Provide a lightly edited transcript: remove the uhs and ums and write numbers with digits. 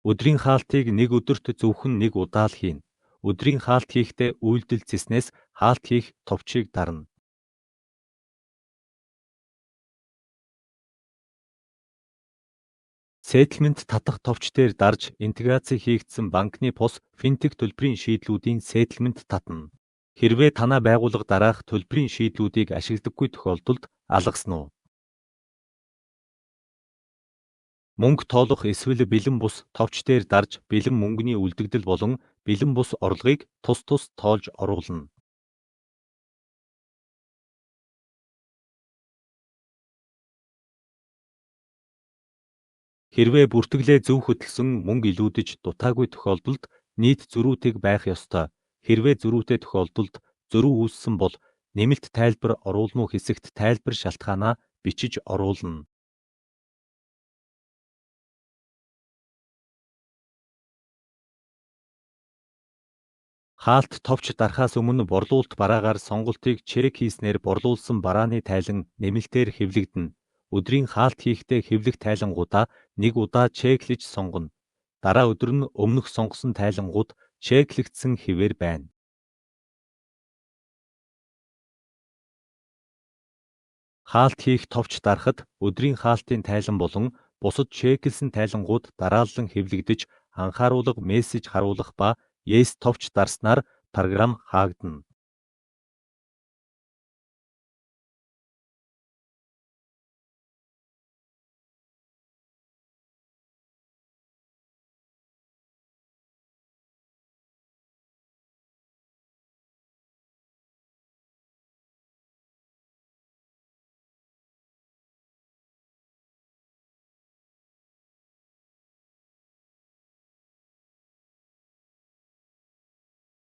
Өдрийн хаалтыг нэг өдөрт зөвхөн нэг удаа л хийнэ. Өдрийн хаалт хийхдээ үйлдэл цэснээс хаалт хийх товчийг дарна. Сеттлмент татах товч дээр дарж интеграц хийгдсэн банкны пус финтех төлбөрийн шийдлүүдийн сеттлмент татна. Хэрвээ танай байгууллага дараах төлбөрийн шийдлүүдийг ашигладаггүй тохиолдолд алгасна уу? Мөнгө тоолох эсвэл бэлэн бус товч дээр дарж бэлэн мөнгөний үлдэгдэл болон бэлэн бус орлогыг тус тус тоолж оруулна. Хэрвээ бүртгэлээ зөв хөдөлсөн мөнгө илүүдэж дутаагүй тохиолдолд нийт зөрүүтэйг байх ёстой. Хэрвээ зөрүүтэй тохиолдолд зөрүү үүссэн бол нэмэлт тайлбар оруулна уу хэсэгт тайлбар шалтгаанаа бичиж оруулна. Хаалт товч дарахаас өмнө борлуулалт бараагаар сонголтыг чек хийснээр борлуулсан барааны тайлан нэмэлтээр хэвлэгдэнэ. Өдрийн хаалт хийхдээ хэвлэх тайлангуудаа нэг удаа чеклэж сонгоно. Дараа өдөр нь өмнөх сонгосон тайлангууд чеклэгдсэн хэвээр байна. Хаалт хийх товч дарахад өдрийн хаалтын тайлан болон бусад чеклэсэн тайлангууд дараалан хэвлэгдэж анхааруулга мессеж харуулах ба Yes товч дарснаар программ хаагдана.